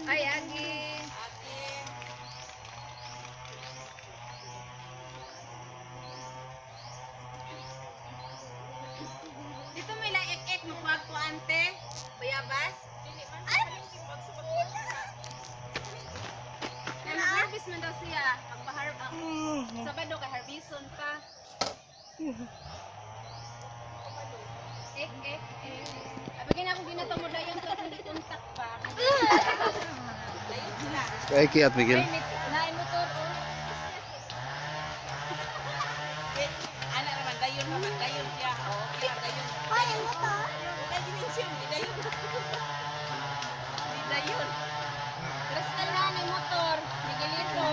Ay, Agi. Dito may laek-ek makuha ko ante. Bayabas. Ay! Kaya mag-harvest man daw siya. Magpa-harvest. Sabado kay harveston pa. Ek, ek, ek. Abi kina akong ginatamo dayon sa akong kontak pa. Kay Kiat Miguel. Ay, naay motor oh. Ana naman dayon naman dayon siya. Oo, kaya dayon. Hoy, ang motor. Wala ginin di dayon. Di dayon. Crystal na ng motor. Miguelito.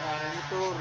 Ah, motor.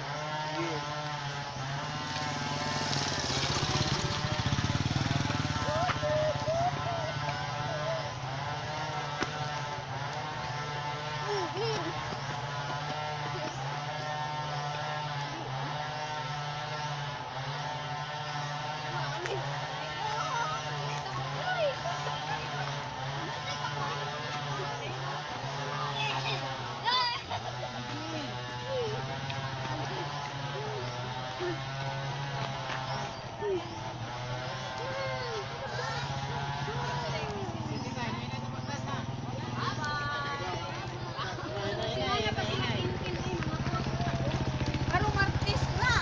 Karong Martes na.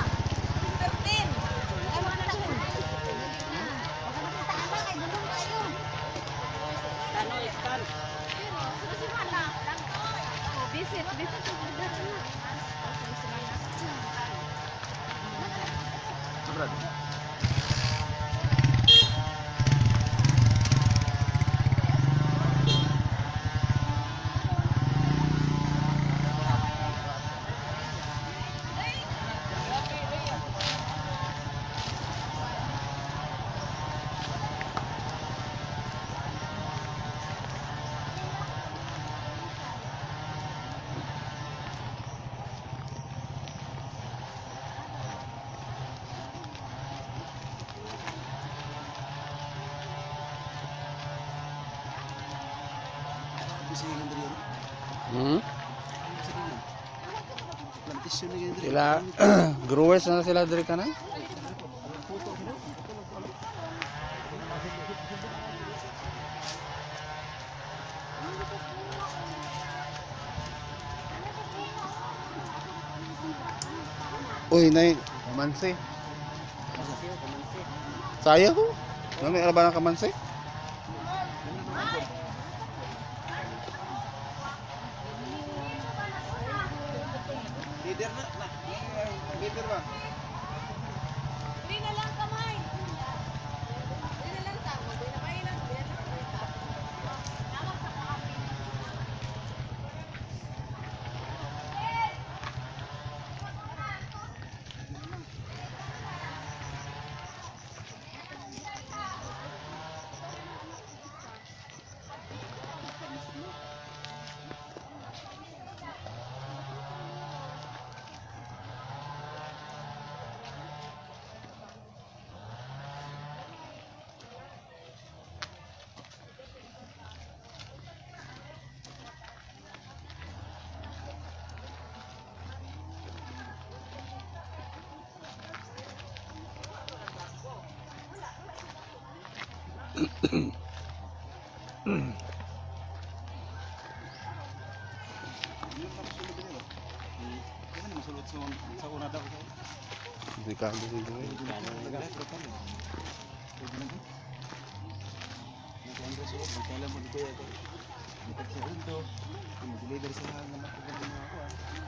13. Ay, makita. Baka makita ka kay gulong kayo. Oh, visit, visit. Brad. Hmm? Sila growers na sila diri kana? Uy, nay, kamansi. Saya ko. Nami ala ba ng kamansi? Leader na. Na. Leader ba? Hindi na lang kamay. Hindi na lang tao. Hindi na kayo lang. Hindi na lang tao. Sa una daw. Delikado siguro.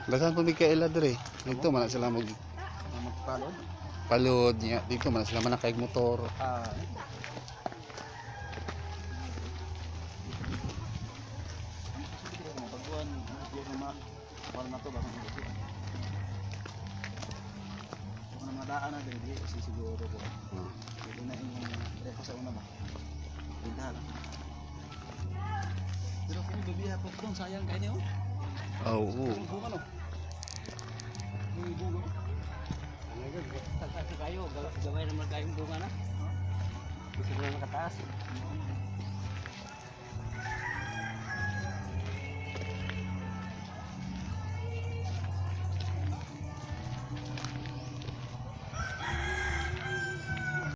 Daghan po may kaila diri. Dito man na sila mag Magpalod. palod niya. Dito man na sila manakay motor. Ah. Pagbuan, wala na to ba kung mga daan na diri dili kasi siguro ko. Dili na inyong diri ko sa una ba. Pintahan lang. Pero kung bibiha po doon, sayang kayo niyo. Oo. Ang bunga no. May bunga. Kayo, gamay naman kayong bunga na. Taas.